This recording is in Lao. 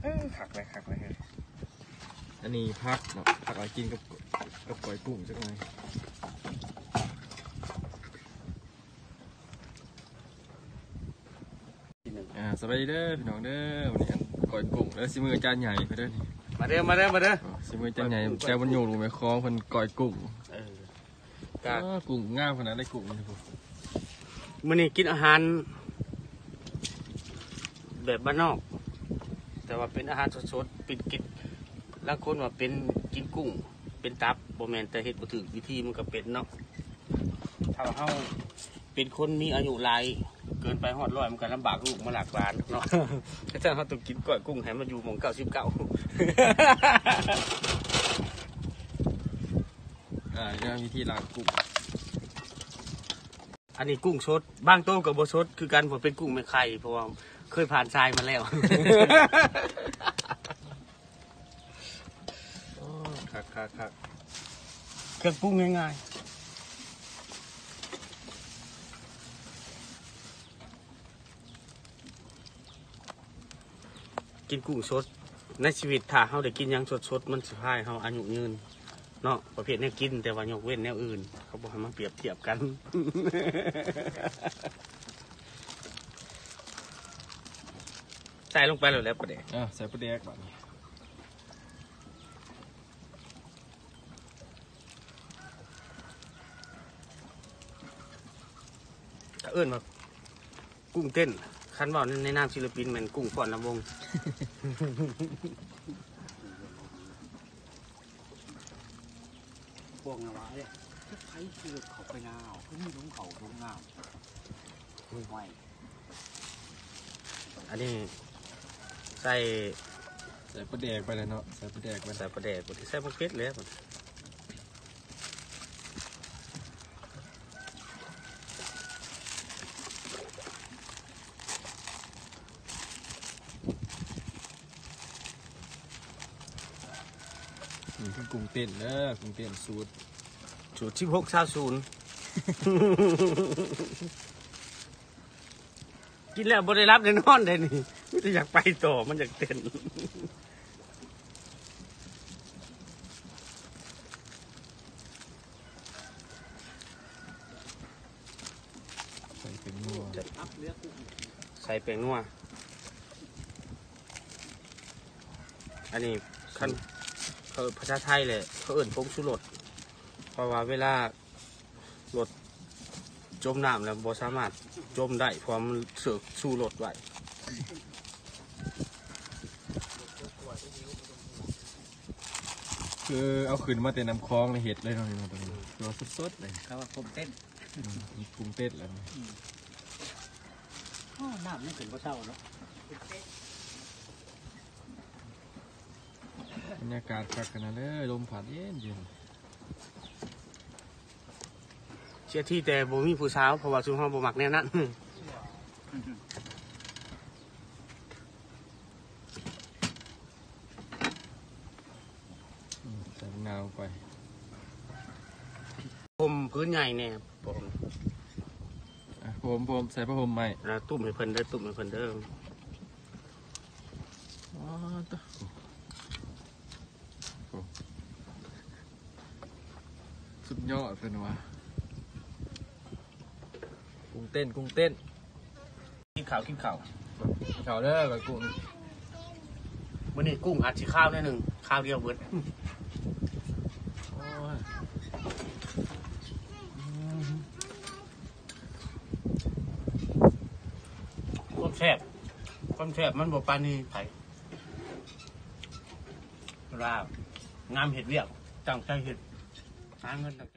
ເອີ ຄັກເລີຍ ຄັກເລີຍເຮີ້ຍ. ອັນນີ້ຜັກເນາະ ຜັກເອົາກິນກັບ ກັບກ້ອຍກຸ້ງຈັກໜ່ອຍ. ອ່າ ສະບາຍດີເດີພີ່ນ້ອງເດີ ວັນນີ້ອັນກ້ອຍກຸ້ງເດີ ສີມືອາຈານໃຫຍ່ເພິ່ນເດີນີ້. ມາເດີ ມາເດີ ມາເດີ ອໍ ສີມືອາຈານໃຫຍ່ ແຕ່ມັນໂຍກລົງແມ່ຄອງເພິ່ນກ້ອຍກຸ້ງ. ເອີ ກະ ອໍ ກຸ້ງງາມຂະໜາດໃດກຸ້ງນີ້ພຸ້ນ. ມື້ນີ້ກິນອາຫານແບບບ້ານນອກ ແຕ່ວ່າເປັນອາຫານສົດໆ ເປັນກິນ ລາງຄົນວ່າເປັນ ກິນກຸ້ງເປັນຕັບ ບໍ່ແມ່ນ ແຕ່ເຮັດບໍ່ຖືກວິທີມັນກະເປັນເນາະ. ຖ້າວ່າເຮົາເປັນຄົນມີອາຍຸຫຼາຍເກີນໄປຮອດຮ້ອຍ ມັນກະລຳບາກລູກມາລາກຫຼານເນາະ. ເຮັດຈັ່ງເຮົາຕ້ອງກິນກ້ອຍກຸ້ງໃຫ້ມັນຢູ່ໝ່ອງເກົ້າສິບເກົ້າ. ອ່າ ວິທີລາກກຸ້ງ. ອັນນີ້ກຸ້ງສົດ ບາງໂຕກະບໍ່ສົດຄືກັນ ເພາະເປັນກຸ້ງແມ່ໄຂ່ ເພາະວ່າເຄີຍຜ່ານຊາຍມາແລ້ວ. ໂອ້ ຄັກໆໆ ເຄື່ອງປຸງງ່າຍໆ. ກິນກຸ້ງສົດ ໃນຊີວິດຖ້າເຮົາໄດ້ກິນຫຍັງສົດໆ ມັນຊິພາໃຫ້ເຮົາອາຍຸຍືນເນາະ. ປະເພດແນວກິນ ແຕ່ວ່າຍົກເວັ້ນແນວອື່ນ ເຂົາບໍ່ໃຫ້ມາປຽບທຽບກັນ. ໃສ່ລົງໄປແລ້ວແຫຼະປາແດກ. ເອີ ໃສ່ປາແດກບາດນີ້ ເອີ້ນວ່າ ກຸ້ງເຕັ້ນ ຄັນເວົ້າໃນນາມສິລະປິນແມ່ນກຸ້ງຟ້ອນລຳວົງ. ພວກນັ້ນວ່າ ເອີ ໃຜຊິເຂົ້າໄປນາ ຄືມີລົງເຂົ້າລົງນ້ຳ ຫ້ວຍ. ອັນນີ້ໃສ່ ໃສ່ປາແດກໄປແລ້ວເນາະ ໃສ່ປາແດກໄປ ໃສ່ປາແດກ ບາດນີ້ໃສ່ໝາກເຜັດແລ້ວ. ອືມ ກຸ້ງເຕັ້ນເດີ ກຸ້ງເຕັ້ນສູດ ສູດສິບຫົກ ຊາວສູນ. ກິນແລ້ວບໍ່ໄດ້ຫຼັບໄດ້ນອນໄດ໋ນີ້ ມີແຕ່ຢາກໄປຕໍ່ ມັນຢາກເຕັ້ນ. ໃສ່ແປ້ງນົວ ໃສ່ແປ້ງນົວ. ອັນນີ້ຄັນເຂົາ ພາສາໄທແຫຼະ ເຂົາເອີ້ນຜົງຊູລົດ ເພາະວ່າເວລາ ລົດຈົມນ້ຳແລ້ວບໍ່ສາມາດຈົມໄດ້ ເພາະວ່າມັນເສີກຊູລົດໄວ້. ຄືເອົາຂຶ້ນມາແຕ່ນ້ຳຂອງແລ້ວເຮັດເລີຍເນາະ ນີ້ເນາະ ໂຕນີ້ ຄືວ່າສົດໆເລີຍ ເຂົາວ່າກຸ້ງເຕັ້ນ ອືມ ກຸ້ງເຕັ້ນແລ້ວ ອືມ ໂອ້ ນ້ຳມັນຂຶ້ນບໍ່ເຊົາເນາະ. ບັນຍາກາດຄັກຂະໜາດເລີຍ ລົມພັດເຢັນໆ. ເສຍທີແຕ່ບໍ່ມີຜູ້ສາວ ເພາະວ່າຊຸມເຮົາບໍ່ມັກແນວນັ້ນ. ອືມ ໃສ່ໝາກນາວໄປ ພົມພື້ນໃຫຍ່ແດ່ ພົມ ອ່ະ ພົມ ພົມ ໃສ່ຜ້າຫົ່ມໃໝ່ ອ່າ ຕຸ້ມໃຫ້ເພິ່ນເດີ ຕຸ້ມໃຫ້ເພິ່ນເດີ. ອໍ ໂອ້ ສຸດຍອດເພິ່ນວ່າ ກຸ້ງເຕັ້ນ ກຸ້ງເຕັ້ນ. ກິນເຂົ້າ ກິນເຂົ້າ ກິນເຂົ້າເດີ ກ້ອຍກຸ້ງ. ມື້ນີ້ກຸ້ງອາດຊິຄາວໜ້ອຍໜຶ່ງ ຄາວດຽວເບິດ. ໂອ້ຍ ຄວາມແຊບ ຄວາມແຊບມັນບໍ່ປານີໃຜ. ເວລາງາມເຮັດວຽກ ຕັ້ງໃຈເຮັດ ຫາເງິນຕັ້ງໃຈ